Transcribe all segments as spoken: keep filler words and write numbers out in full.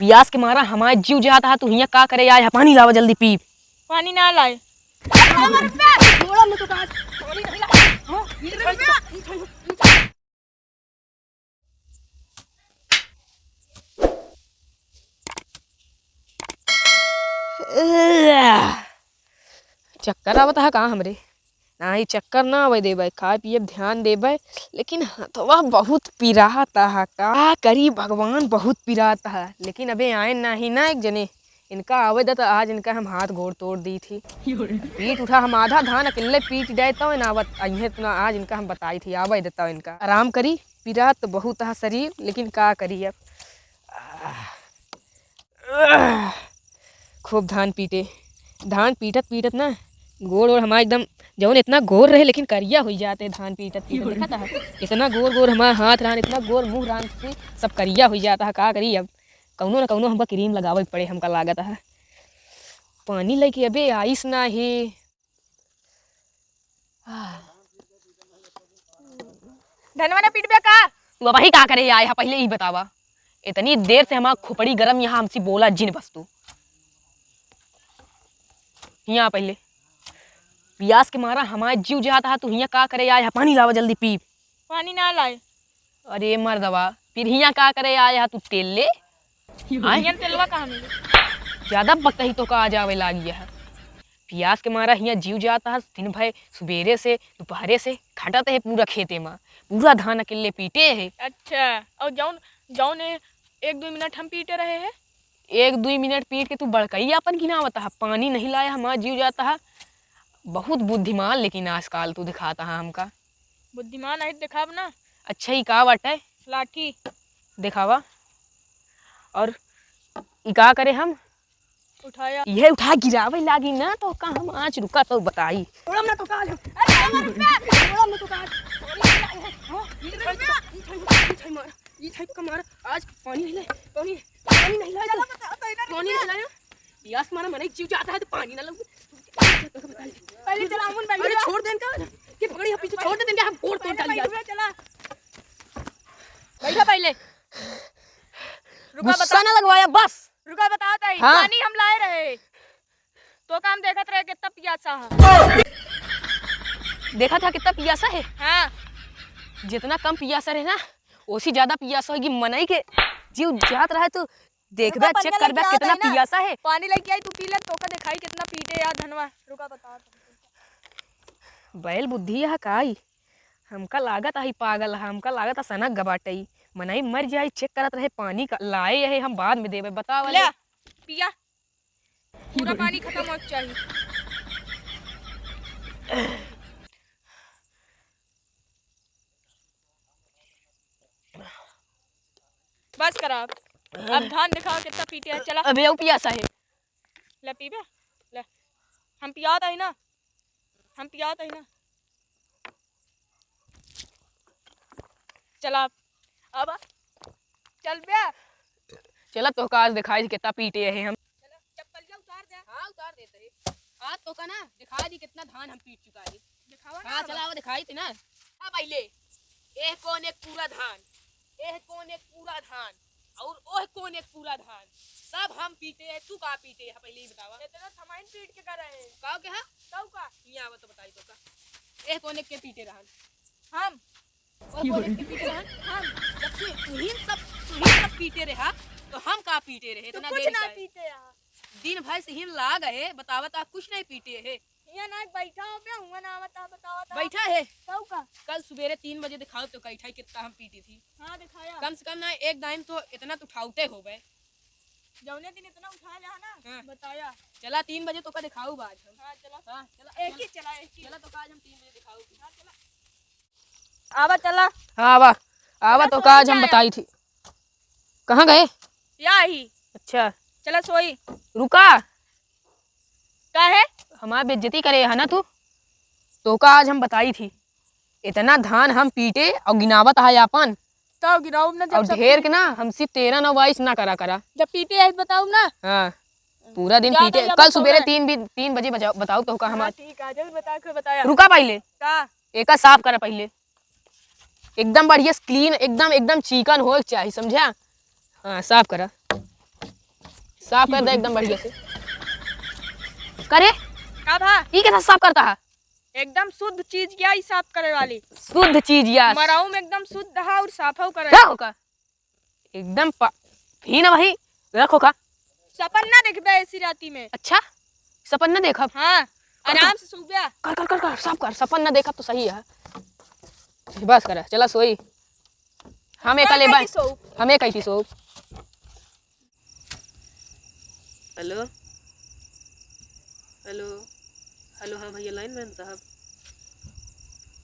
पियास के मारा हमार जीव जात हा, तू हियाँ का करे आए हा? पानी लावा जल्दी पीब। पानी ना लाए। चक्कर आवत हा का हमरे? नाही, चक्कर ना आवे देबे, खाए पिए ध्यान देबे, लेकिन हथवा बहुत पिरात हा, का करी भगवान, बहुत पिरात हा। लेकिन अबे आए नाही ना एक जने, इनका आवे दे तो आज इनका हम हाथ गोड़ तोड़ दी थी। पीट उठा, हम आधा धान अकेले पीट जाए तो ना आवत, अइहे तो ना, आज इनका हम बताई थी, आवे देता इनका। आराम करी, पिरात तो बहुत हा शरीर, लेकिन का करी अब। खूब धान पीटे। धान पीटत पीटत ना गोड़ ओड़ हमार एकदम, जौन इतना गोर रहे लेकिन करिया होइ जाते धान पीटत पीटत। देखत हा, इतना गोर गोर हमार हाथ रहन, इतना गोर मुँह रहन से सब करिया होइ जाता है। का करी अब, कौनो न कौनो हमका क्रीम लगावे के पड़े, हमका लागत है। पानी लेके अबे आइस नाही। धनवा ना पीटबे का? तू अबही का करे आए हा, पहिले ई बतावा। इतनी देर से हमार खोपड़ी गरम, यहाँ हमसे बोला जिन बस तू। यहाँ पहिले पियास के मारा हमार जीव जात हा, तू हियाँ का करे आए हा? पानी लावा जल्दी पीब। पानी ना लाए। अरे मर्दवा, फिर हियाँ का करे आए हा तू? तेल ले। आए? हियाँ तेलवा कहाँ मिले? ज्यादा बकही तो का आ जावे लागी है। पियास के मारा हियाँ जीव जात हा, दिन भर सुबेरे से, दोपहरे से खटत है पूरा खेते मा, पूरा धान अकेले पीटे है। अच्छा, और जौन, जौन ए-, एक दुइ मिनट हम पीटे रहे हैं? एक दुइ मिनट पीट के तू बड़कई आपन गिनावत हा, पानी नहीं लाया, हमार जीव जात हा। बहुत बुद्धिमान लेकिन आजकल तू दिखात हा हमका। बुद्धिमान आई दिखाब ना। अच्छा, ई का बाटे? लाठी। दिखावा। और ई का करे हम? उठाया। इहे उठा गिरावे लागी ना तो का हम आज रुका तो बताई। छोड़म ना तो का आज हम। अरे, छोड़म ना तो का आज। हाँ, ई छाई, ई छाई, ई छाई मार, ई छाई का मार। आज पानी नहीं लाए, पानी, पानी नहीं लाए। चलो, बताओ तो इधर पानी नहीं लाए। पियास मारा मने जीव जाता है तो पानी ना लगू। पहले चला, अमुन बैठ अरे जा। छोड़ देन का, के पकड़ी हम पीछे छोड़ देन का, हम गोड़ तोड़ डाली आज। बैठ जा, चला। बैठा पहले। रुका, गुस्सा बता। ना लगवाया बस। रुका, बताओ ताई, हाँ। पानी हम लाए रहे, तो काम देखत रहे कितना पियासा है। देखत हा कितना पियासा है? हाँ। जितना कम पियासा रहे ना, ओसी ज्यादा पियासा होगी। मनई के जीव जात रहे तो देखबे, रुका, check पनिया करबे लेके कितना आवत है ना। पियासा है। पानी लेके आई, तू पी ले, तोका दिखाई कितना पीटे यार धनवा। रुका, बताओ तुमको। बैल बुद्धि यह काई? हमका लागत आई पागल है, हमका लागत है सनक गबाटई। मनई मर जाई, check करत रहे पानी का, लाए यहे हम बाद में देबे, बताओ ले, ले। पिया, पूरा पानी खत्म हो चाहिए। बस करा अब। अब धान दिखाओ कितना पीटे है, चला। अबे वो पियासा है। ले पीबे, ले। हम पियात आई ना, हम पियात आई ना। चला अब, अब चल बे। चला तोहका आज दिखाई थी कितना पीटे है हम। चला, चप्पलिया उतार दे। हाँ, उतार देते हैं। आज तोहका ना दिखाई दी कितना धान हम पीट चुका है। दिखावा ना हाँ, अब। चला, वो दिखाई थी ना। हाँ, पहले एह कौन एक पूरा धान, एह कौन एक पूरा धान, और ओह कौन एक पूरा धान, सब हम पीटे हैं। तू का पीटे है, पहले ही बतावा। इतना थमाइन पीट के करे है। का के हा? तऊ का? यहाँ आवा तो बताई तो का। एह कौन एक के पीटे रहन? हम। ओह कौन एक के पीटे रहन? हम। जब तू, तू ही सब, तू ही सब पीटे रहा, तो हम का पीटे रहे? तो इतना कुछ देर ना का है? पीटे यहाँ। दिन भर से ही लाग है, बतावा ता कुछ नहीं पीटे है। हियाँ ना बैठा हो बे, हुआँ ना आवत, बतावत। बैठा है। तऊ का? कल सुबेरे तीन बजे दिखाओ तो कैठा कितना हम पीटी थी। हाँ, दिखाया। कम से कम ना एक दाइम तो इतना तो उठाउते होबे। जौने दिन इतना उठा लिया ना, हाँ। बताया। चला तीन बजे तोका दिखाऊ बा आज हम। हाँ, चला। हाँ, चला। एक ही चला, एक ही। चला तोका आज हम तीन बजे दिखाऊ। हाँ, चला। आवा चला। हाँ, आवा। आवा चला तोका आज हम बताई थी। कहाँ गए? या ही। अच्छा। चला सोई। रुका। काहे? हमार बेइज्जती करे है ना तू? तोका आज हम बताई थी। इतना धान हम पीटे और गिनावत है आपन। तो गिनाऊ ना जब और सब ढेर पीटे। के ना, हमसे तेरह नौ बाईस ना करा करा। जब पीटे है तो बताऊ ना। हाँ। पूरा दिन क्या पीटे। करिया कल बताऊ सुबेरे ना। तीन बी-, तीन बजे बजाओ, बताऊ तोका हमार। हाँ, ठीक है, जल्दी बता, के बताया। रुका पहले। का? एका साफ करा पहले। एकदम बढ़िया clean, एकदम, एकदम चिकन होए के चाही, समझा? हाँ, साफ करा। साफ कर दे एकदम बढ़िया से। करे? का भा? ई के साथ साफ करता है? एकदम शुद्ध चीज या ई साफ करे वाली। शुद्ध चीज या। मराऊ में एकदम शुद्ध हा और साफाऊ करे। का होगा? एकदम पा-, फिर ना वही रखो का? सपन ना देखबे ऐसी राती में। अच्छा, सपन ना देखब? हाँ, कर, कर। आराम से सोब्या। कर, कर, कर, कर, सब कर, सपन ना देखब तो सही है। बस कर, चला सोई। हम एक हम ले एक बा-, ही सोब। हम एक ही सोब। हेलो, हेलो, हेलो, हाँ भैया, लाइनमैन साहब।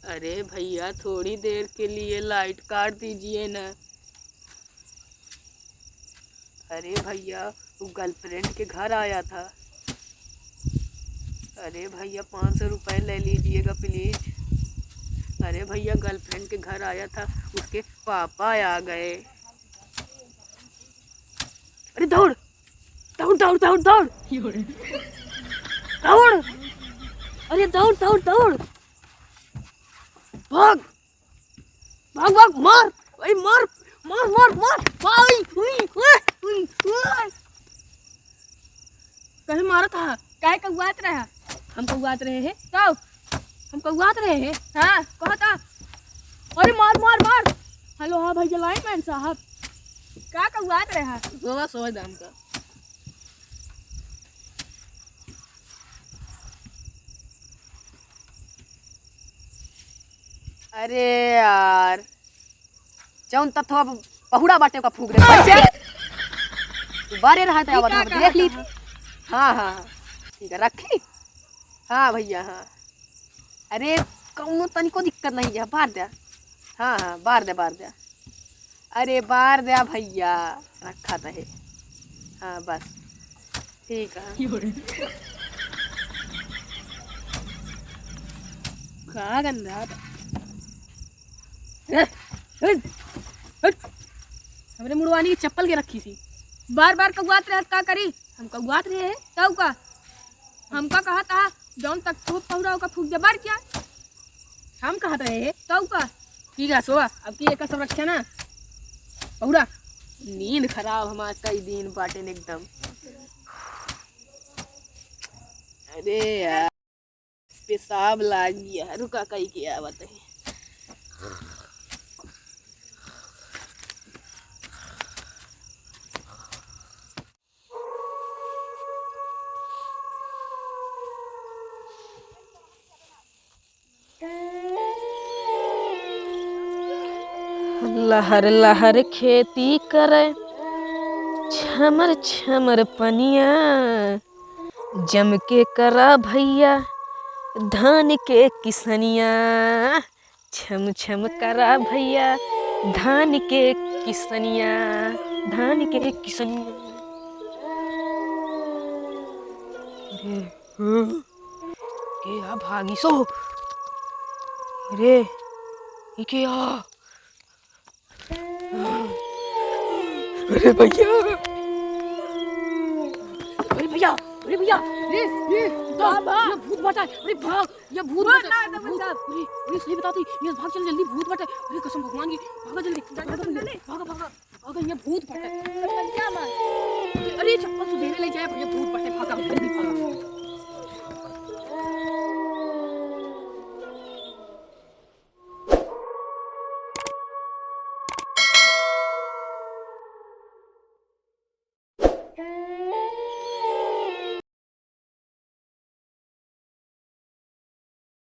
अरे भैया, थोड़ी देर के लिए लाइट काट दीजिए ना। अरे भैया, वो गर्लफ्रेंड के घर आया था। अरे भैया, पाँच सौ रुपए ले लीजिएगा प्लीज। अरे भैया, गर्लफ्रेंड के घर आया था, उसके पापा आ गए। अरे दौड़, दौड़, दौड़, दौड़, दौड़। दौड़। अरे दौड़, दौड़, दौड़। भाग, भाग, भाग, मार। अरे मार, मार, मार, मार। भाई, उई, उई, उई, उई। कहे मारत हा? काहे कौआत रहा? हम कौआत रहे हैं। तो? हम कौआत रहे हैं? हाँ, कहा था। अरे मार, मार, मार। हेलो, हाँ भैया, लाइनमैन साहब। का कौआत रहा? सोवा, सोवा दाम का। अरे यार, जौन तत्व अब पहुड़ा बाटे ओका फूंक दे। अच्छा। तू बारे रहा था, ठीक आवत है, हम देख ली थी। हाँ, हाँ, हाँ। ठीक है, रखी। हाँ भैया, हाँ। अरे, कौनो तनिको दिक्कत नहीं है, बार दे। हाँ, हाँ, बार दे, बार दे। अरे, बार दे भैया, रखा तो है। हाँ, बस। ठीक है। का गंदा था। हट, हट, हट। हमरे मुड़वानी की चप्पल के रखी थी। बार बार कौआत रहे, का करी? हम कौआत रहे हैं, तब का? हमका कहा था, जौन तक तू पहुरा ओका फूंक दे, बार क्या? हम कहत रहे हैं, तब का? ठीक है, सोवा, अब की एकर सब रक्षा ना। पहुरा। नींद खराब हमार कई दिन बाटेन एकदम। अरे यार। पेशाब लागी है, रुका कई के आवत है। लहर लहर खेती करे, छमर छमर पनिया, जम के करा भैया धान के किसनिया। छम छम करा भैया धान के किसनिया, धान के किसनिया। अरे, हम्म, के आ भागी सो? अरे, ई के आ? अरे भैया, अरे भैया, अरे भैया, रे, रे, का बा? ये भूत बाटे, अरे भाग, ये भूत भूत बाटे, ना, ना, भूत, साहब। अरे, अरे, सही बताती, ये भाग, चल जल्दी, भूत बाटे, अरे कसम भगवान की, भागा जल्दी, भागा, भागा, भागा, भागा, ये भूत बाटे। भैया, मार। अरे चप्पल सुबेरे ले जाए, भैया भूत बाटे, भागा, जल्दी भागा।